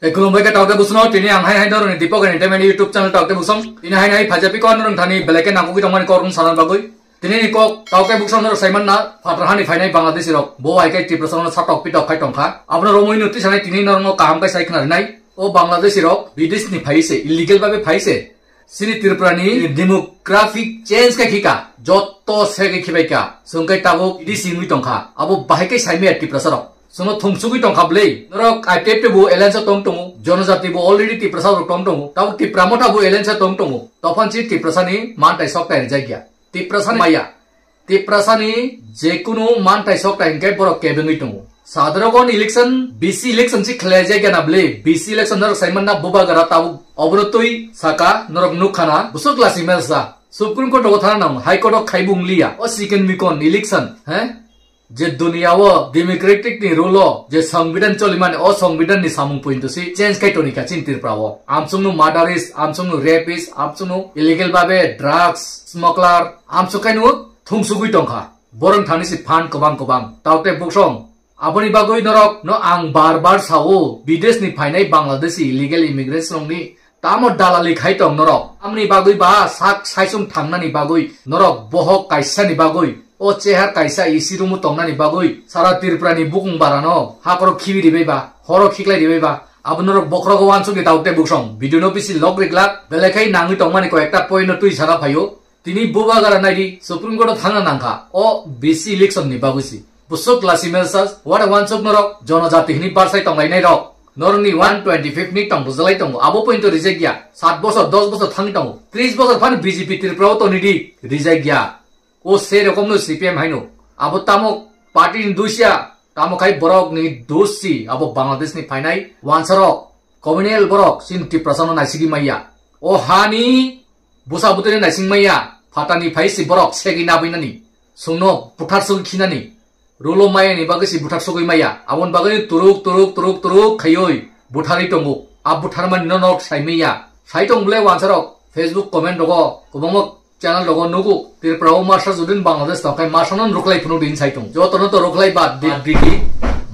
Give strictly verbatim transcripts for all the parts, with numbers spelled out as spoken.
E, khulumbai khe taote busno, tini ang hai hai norokni Deepak Entertainment YouTube channel taote busong. Tini hai hai phajapi ko norok thani belai khe nangkukwi tongmani kok rung sana bagwi. Tini ni kok taote busong norok saiman na, phatar hani phainai Bangladeshi rok. Bo hai khe Tiprasa no satok pitok khai tongkha. Abono romwi no tisanai tini norok no kaham khe sai khna rinai. O Bangladeshi rok bidesh ni phaise, illegal babe phaise. Sini Tripura ni demographic change khe khika, jotto se khe khibai ka. Sungkai tabuk idi singwi tongkha. Abo bahai khe saimaya Tiprasa rok. Sono thungsugwi tongkha bwlwi. Norok I P F T bo alliance tong tongo. Jonojati bo already Tiprasa rok tong tongo. Tabuk Tipra Motha bo alliance tong tongo. Tophan si Tiprasa ni mantai sok tai rijak ya. Tiprasa ni maya. Tiprasa ni jekunu mantai sok tai hingke borok kebengwi tongo. Sadrogon election, B C election si khlai jai gana bwlwi. B C election norok saiman na bubagra tabuk obono twi saka norok nukha na. Busuk lasi melsa. Supreme Court o thana nang, High Court o khai bung liya. O sikon mikon election, he? Je duniya o democratic ni rule o je songbidan cholimani, o songbidan ni samung pointo si change khai toni ka chin Tripura o. Amsung no murderist, amsung no rapist, amsung no illegal babe drugs smuggler, amsung kai no thungsugwi tongkha. Borong thani si phan kobang kobang. Taote buksong. Aboni bagwi norok no ang bar bar sao, bidesh ni phainai Bangladeshi illegal immigrants rok ni Tamo dalali khai tong norok? Amni bagwi ba sak saisung thangnani bagwi norok bohok kaisani bagwi, o chehar kaisa isi rumu tongnani bagwi sara Tripura ni bukung barano hakoro khibi ribai ba, horo khiklai ribai ba, abo norok bokhorogo wansukni tauk tei buksong video no bisi log riklak, belai khai nangwi tongmani koi ekta point no twi sana phaio. Tini bubagra naidi Supreme Court o thangna nangkha o B C election ni bagwi si. Busuk lasi melsas, wada wansuk norok, jonojati hini barsai tonglainai rok. Norokni one twenty-fifth ni tong bujalai tongo, abo pointo reject ya. Sat bosor, dos bosor thangwi tongo. Tris bosor phano B J P Tripura o tonidi reject ya. O se rokomno C P M haino. Abo tamo party ni dusya, tamo khai borok ni dusi, abo Bangladesh ni phainai wansarok, communal borok, sin Tiprasa no naisigi maya. O hani busa butini naising maya, phatani phai si borok segi nabinani. Sungno buthar sugwi khinani. Rulo maya ni bagwi si buthar sugwi maya. Aboni bagwi turuk, turuk, turuk, turuk khaioi butharwi tongo. A butharmani no nok sai maya. Sai tong bwle wansarok Facebook comment rogo, kwbangma channel rogo nugo. Tripura o masa judin Bangladesh tong khai masa no rukhlai phunuk din sai tong. Joto no to rukhlai bad di, di, di.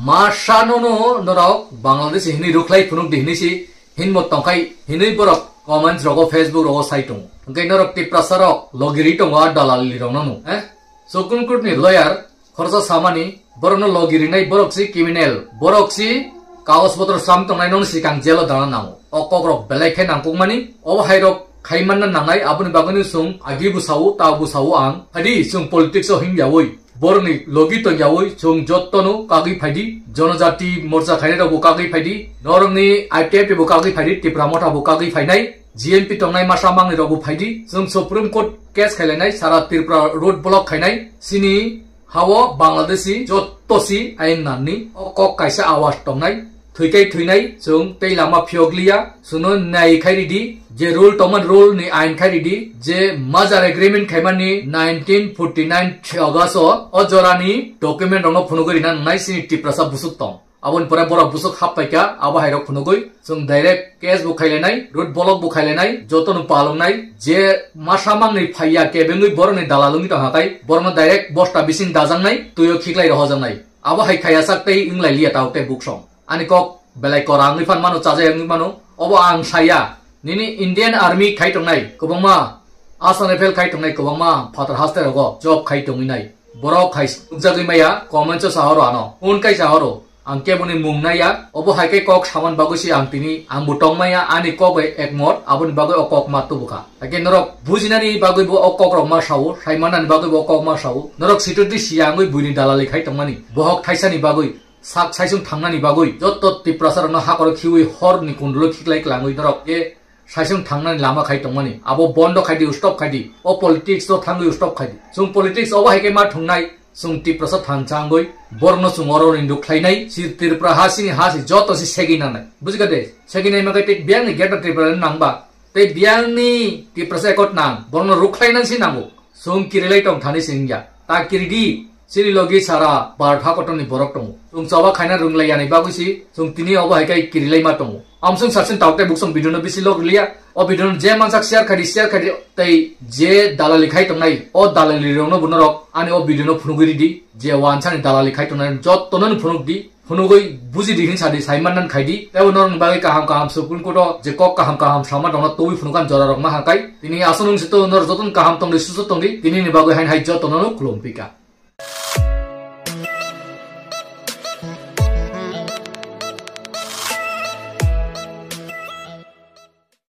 Masa no no norok Bangladesh hini rukhlai phunuk di hini si hinbo tongkhai hinwi borok comments rogo, Facebook rogo sai tongo. Hwnkhe norok Tiprasa rok logiri tongo a dalali rokno no, eh? Supreme Court ni lawyer khoroksa samani borokno logirinai, borok si criminal, borok si kagoj potro slam tongnai, nono sikang jail o dana nango. O kok rok belai khe nangkukmani, obo hai rok khai manna nangnai, aboni bagwino chwng agi bwsao, ta bwsao ang. Hadi chwng politics o himyaui. Borokni logi tongyaui chwng jottono kagwi phaidi, Jonojati Morcha khainai rokbo kagwi phaidi, norokni I P F T bo kagwi phaidi, Tipra Motha bo kagwi phainai, G M P tongnai masa mangni rokbo phaidi, chwng Supreme Court case khailainai, sara Tripura road block khainai, sini hao Bangladeshi jotto si ain nanni, o kok kaisa awas tongnai. Thwikai thwinai chwng tei lama phiyokliya, chwngno nai khai ridi, je rule tongmani rule ni ain khai ridi, je merger agreement khaimani nineteen forty nine three August o, o jorani document rokno phunugwi rina nangnai sini Tiprasa busuk tong. Aboni pore borok busuk hap paikha, abo hai rok phunugwi chwng direct case bo khailainai, road block bo khailainai, jotono palwngnai, je masa mangni phaiya kebengwi borokni dalal wngwi tongkha khai, borokno direct bosta bising dajaknai, twiyo khiklai rohojaknai. Abo hai khaiya sak tei wnglai liya tauk tei buksong. Ani kok belai kora wngwi phan mano, chajak wngwi mano. Obo ang saya. Nini Indian Army khai tongnai kwbangma, Assam Rifle khai tongnai kwbangma phatar haste rogo job khai tongwi nai. Borok khai nukjagwi maya, comments o sahoro ano. Phone kai sahoro. Ang keboni mung naya. Obo hai khe kok saman bagwi si ang tini, ang bo tongmaya, ani kok bai ekmot, aboni bagwi o kok ma tubukha. Hakhe norok bujinani bagwi bo o kok rok ma sao, sai manani bagwi bo o kok ma sao. Norok situ di siya wngwi buini dalali khai tongmani. Bohok thaisani bagwi. Sak saisung thangnani bagwi jotto Tiprasa rokno hakoro khiwi horni kundulo khiklai klangwi norok je saisung thangnani lama khai tongmani abo bondo khaidi, stop khaidi, o politics o thangwi stop khaidi. Chwng politics obo hai khe ma thungnai, chwng Tiprasa thangchangwi borokno chwng oro ni nuk khlainai, si Tripura ha sini ha si jotto si segwi nanai. Bujikha de, segwi nai makai tei biyangni Greater Tripura nangba, tei biyangni Tiprasa ekot nang, borokno rukhlai nang si nango. Chwng kirilai tong thani se wngya. Ta kiridi, chini logi sara Bharat hakotorni borok tongo. Chwng choba khaina rwnglai yani bagwi si, chwng tini obo hai khe kirilai ma tongo. Amswng saswng tauk tei buksong video no bisi log rwliya. O video no je mansak share khaidi, share khaidi, tei je dalali khai tongnai, o dalali rokno bo norok ani o video no phunugwi ridi, je wansani dalali khai tongnai jotto no phunuk di. phunugwi buji di hin sadi, saiman nan khaidi. Tebo norokni bagwi kaham kaham Supreme Court o je kok kaham kaham sama tongna twi phunukan jora rok ma hakai. Tini aswk nung sito nor joton kaham tongdi, susu tongdi. Tini ni bagwi hain hai jotono khulum pika.